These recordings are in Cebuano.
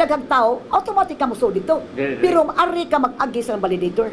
daghang tao, automatic ka mosulod dito. Dire, dire. Pero ari ka mag-agi sa validator.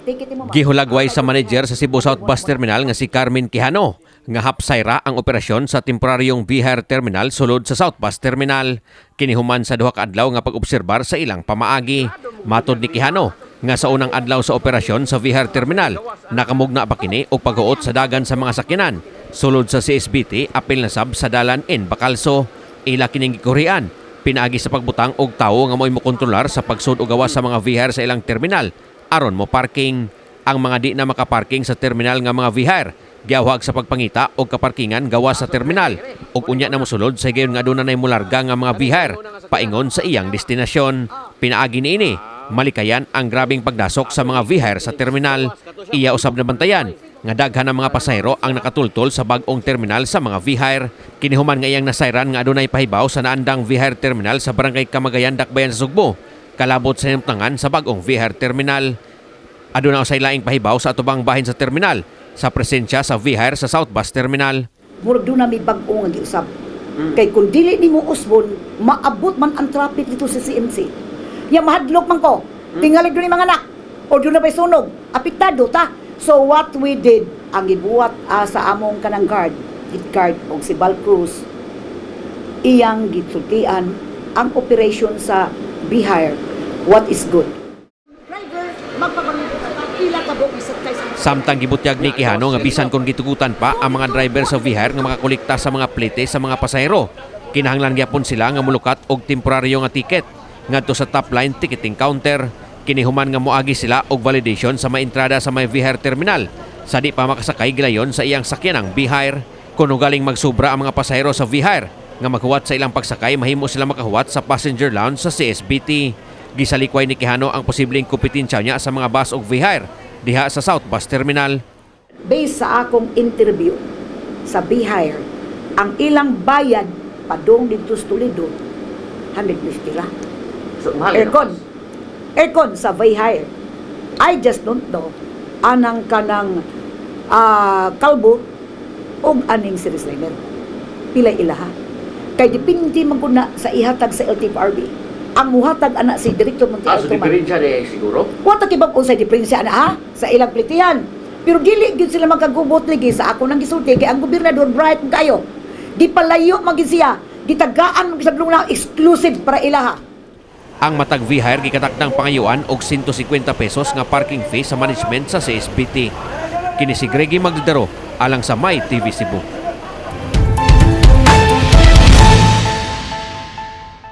Ticket mo, ma'am. Gihulagway sa manager sa Cebu South Bus Terminal nga si Carmen Quijano nga hapsayra ang operasyon sa temporaryong V-Hire Terminal sulod sa South Bus Terminal. Kinihuman sa duha ka adlaw nga pag-obserbar sa ilang pamaagi. Matod ni Quijano nga sa unang adlaw sa operasyon sa V-Hire Terminal, nakamugna pa kini og paghuot sa dagan sa mga sakyanan sulod sa CSBT, apil na sab sa dalan N. Bacalso. Ila kining gikurian pinaagi sa pagbutang og tawo nga mo'y mokontrolar sa pagsud o gawas sa mga V-Hire sa ilang terminal aron mo parking. Ang mga di na makaparking sa terminal nga mga V-Hire giawhag sa pagpangita og kaparkingan gawas sa terminal ug unya na mosulod sa higayon nga aduna nay mularga nga mga V-Hire paingon sa iyang destinasyon. Pinaagi niini, malikayan ang grabeng pagdasok sa mga V-Hire sa terminal. Iya usab na bantayan nga daghan ng mga pasahero ang nakatultol sa bag-ong terminal sa mga V-Hire. Kinihuman nga iyang nasayran nga adunay pahibaw sa naandang V-Hire terminal sa Barangay Kamagayan, Dakbayan sa Sugbo, kalabot sa hinumtangan sa bag-ong V-Hire terminal. Aduna usay laing pahibaw sa atubang bahin sa terminal sa presensya sa V-Hire sa South Bus Terminal. Murag doon na may bag-o nga giusab. Kay kung dili nimo usbon, maabot man ang traffic dito sa CMC. Ya mahadlok man ko. Tingali doon ni mga anak. O doon na ba'y sunog? Apektado ta. So what we did, ang gibuhat sa among kanang guard, head guard og si Val Cruz, iyang gisultian ang operation sa V-Hire, what is good. Driver, magpapamilya ka buok sa Samtang gibutyag ni Quijano nga bisan kung gitugutan pa ang mga driver sa V-Hire nga makakolekta sa mga plete sa mga pasahero, kinahanglan gyapon sila nga mulukat og temporaryo nga ticket ngadto sa top line ticketing counter. Kinihuman nga moagi sila og validation sa may entrada sa may V-Hire terminal sa di pa makasakay gilayon sa iyang sakyanang V-Hire. Kung galing magsubra ang mga pasahero sa V-Hire nga maghuwat sa ilang pagsakay, mahimo sila makahuwat sa passenger lounge sa CSBT. Gisalikway ni Quijano ang posibleng kompetensya niya sa mga bus og V-Hire diha sa South Bus Terminal. Based sa akong interview sa V-Hire, ang ilang bayad padung dito sa Toledo, 150 ra. So, mahal Aircon. Aircon sa V-Hire. I just don't know anang kanang kalbo og aning Ceres Liner. Pila ilaha. Kay depende man gud na sa ihatag sa LTFRB. Ang muhatag ana si Director Monte Ah, so Alto man. diferensya de siguro? Wa ta kibag unsay diferensya ana ha sa ilang plitihan. Pero dili gyud sila magkagubot lagi sa ako nang gisulti kay ang gobernador bright man kayo. Gipalayo man gyud siya, gitagaan man gyud sa na exclusive para ilaha. Ang matag V-Hire gikatakdang pangayuan og 150 pesos nga parking fee sa management sa CSBT. Kini si Greggy Magdadaro alang sa My TV Cebu.